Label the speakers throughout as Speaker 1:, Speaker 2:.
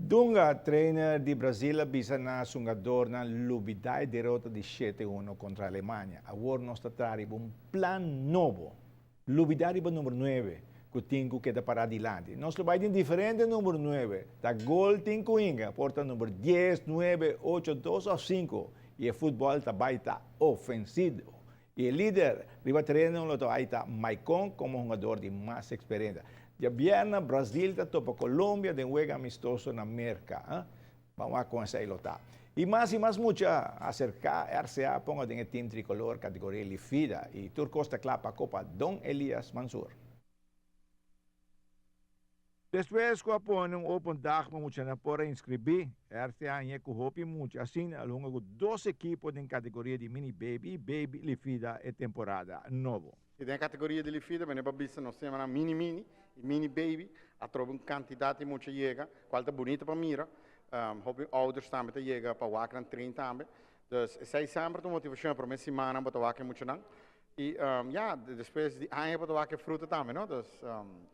Speaker 1: Dunga, trainer di Brasil a bisa na su hungadornan lubida e derota di 7-1 contra Alemania. Awor nos ta traha riba un plan nobo. Lubida riba number 9, cu tin cu keda para dilanti. Nos lo bay tin diferente number 9. Ta gol tin cu hinga, por ta number 10, 9, 8, 2 of 5. Y e futbol ta bay ta ofensivo. Y e lider riba tereno lo ta bay ta Maicon como hungador di mas experiencia. Diabierna Brasil ta topa Colombia den wega amistoso na Merca. Eh? Ban wak con esey lo ta. Y mas y mas mucha acerca RCA ponga den e team tricolor categoria Lifida y tur cos ta cla pa Copa Don Elias Mansur. Despues cu a pone un open dag pa muchanan por a inscribi, RCA hañ'e cu hopi mucha asina a hunga cu dos ekipo den categoria di mini baby y baby Lifida e temporada nobo.
Speaker 2: Y den e categoria di Lifida bene pa bisa nos temanan mini mini y mini baby a trobe un cantidad di mucha yega cual ta bunita pa mira. Hopi ouders tambe ta yega pa wak nan train tambe. Dus esey semper ta un motivacion e prome simannan bo ta wak e muchanan. Y ya, despues di aña bo ta wak e fruta tambe, no? Dus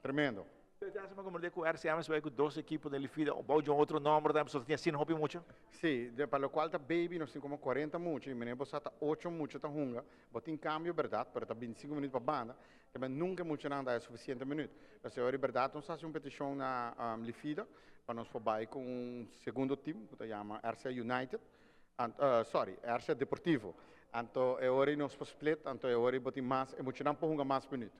Speaker 2: tremendo.
Speaker 3: Ta hasi como cu RCM su bay cu dos equipo den Lifida, bou di un otro nomber tambe, pasobra tin asina hopi mucha?
Speaker 2: Si, pa locual ta baby nos tin como 40 mucha y meneer bo sa ta ocho mucha ta hunga, bo tin cambio berdad, pero ta 25 minuut pa banda, ke men nunca e muchanan ta haya suficiente minuut. Pues e ora di berdad nos hasi un peticion na Lifida pa nos por bay cu un segundo team cu ta yama RCA United. Sorry, RCA Deportivo. Anto e ora ei nos por split, anto e ora ei bo tin mas, e muchanan por hunga mas minuut.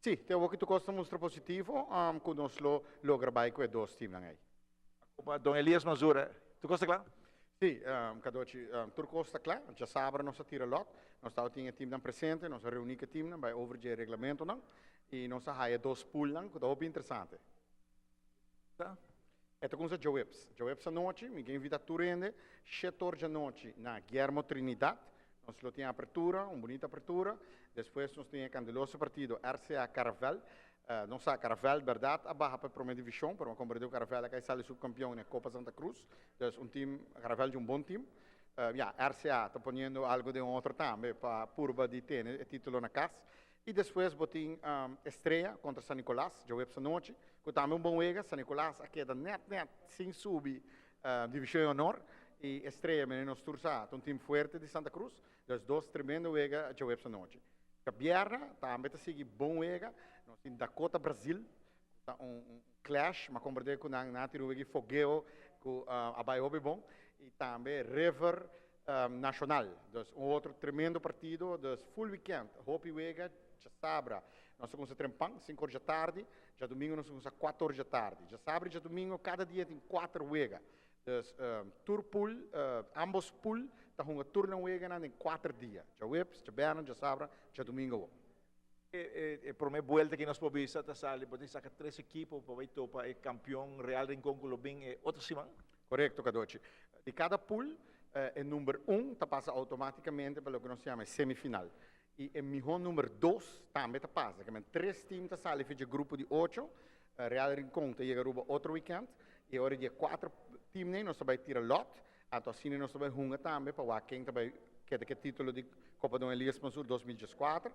Speaker 2: Sí, te awor ki tur kos ta mustra positivo, ku nos lo logra bai ku e dos teamnan ei.
Speaker 3: Kopa Don Elias Mazura, tur kos ta kla?
Speaker 2: Sí, Kadochi, tur kos ta kla. Djasabra nos a tira lòt. Nos tabatin e teamnan presente, nos a reuní ku e teamnan, bai over dje reglamentonan i nos a haya dos poolnan ku ta hopi interesante. E ta kumsa djaweps. Djaweps anochi mi ke invita tur hende shet or djanochi na Guillermo Trinidad. Nos lo tin apertura, un bunita apertura. Despues nos tin e kandeloso partido RCA Caravel. Nos sa Caravel berdad a baha pa e prome division, pero mi a komprende ku Caravel a kai sali subkampion na e Copa Santa Cruz. Dus un team, Caravel dje un bon team. Ya, RCA ta poniendo algo den otro tambe pa purba di tene e titulo na kas. Y despues bo tin Estrella contra San Nicolas djaweps anochi, cu tambe un bon wega. San Nicolas a keda net net sin subi Division di Honor y Estrella, mene nos tur sa, ta un team fuerte di Santa Cruz. Dus dos tremendo wega djaweps anochi. Djabierna tambe ta sigui bon wega. Nos tin Dakota Brazil, cu ta un clash, ma comprende cu nan a tira un wega di fogeo cu a bay hopi bon. Y tambe River Nacional. Dus un otro tremendo partido. Dus full weekend, hopi wega, djasabra nos ta kumsa trempan, sinku or djatardi, djadumingo nos ta kumsa kuater or djatardi. Djasabra y djadumingo kada dia tin kuater wega. Dus tur pool, ambos pool ta hunga tur nan weganan den kuater dia, djaweps, djaberna, djasabra, djadumingo awor.
Speaker 3: E prome buelta ki nos por bisa ta sali, bo tin saka tres ekipo pa bai topa e kampion Real Rincon ku lo bin e otro siman.
Speaker 2: Korekto, Kadochi. Di kada pool, e number un ta pasa outomátikamente pa loke nos yama e semifinal. I e mihó number dos tambe ta pasa. Ke men tres tim ta sali for dje grupo di ocho. Real Rincon ta yega Aruba otro wikènt. I ora di e kuater timnan nos ta bai tira lòt. Anto asina nos ta bai hunga tambe pa wak ken ta bai keda ku e título di Copa Don Elias Mansur 2014.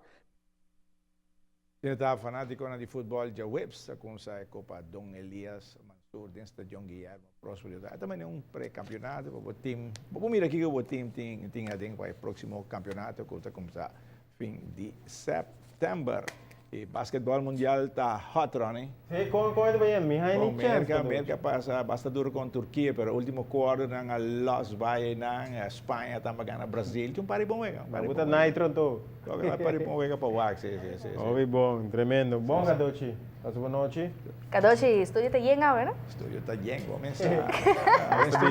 Speaker 1: Tin ta fanátikonan di futbòl djaweps a kumsa e Copa Don Elias Mansur den Stadion Guillermo Prospero. Ta mane un pre-kampionato pa bo tim. Bo por mira kiko bo tim tin aden pa e próksimo kampionato ku ta kumsa fin di sèptèmber. E basketbòl mundial ta hot, Ronnie.
Speaker 4: Sí, kon kon e ta bayendo? Mi haña ni chèns
Speaker 1: Merka, Merka pasa basta duro kon Turkia, pero último kuarto nan a lòs bai einan. Spaña tambe a gana Brazil. Tin un par di bon wega.
Speaker 4: Nan bo ta nitro anto.
Speaker 1: Un par di bon wega pa wak, sí, sí, sí.
Speaker 4: Hopi bon, tremendo. Bon, Kadochi. Pasa bon nochi.
Speaker 5: Kadochi, studio ta yen awe, no?
Speaker 1: Studio ta yen, bo mester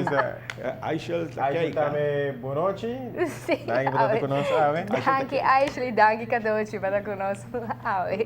Speaker 1: sa. Aishel ta
Speaker 4: Aishel
Speaker 1: kijk.
Speaker 4: tambe bon nochi.
Speaker 5: Sí,
Speaker 4: Danki pa ta
Speaker 5: awe.
Speaker 4: ku nos awe.
Speaker 5: Danki Aishel i danki Kadochi pa ta ku nos awe.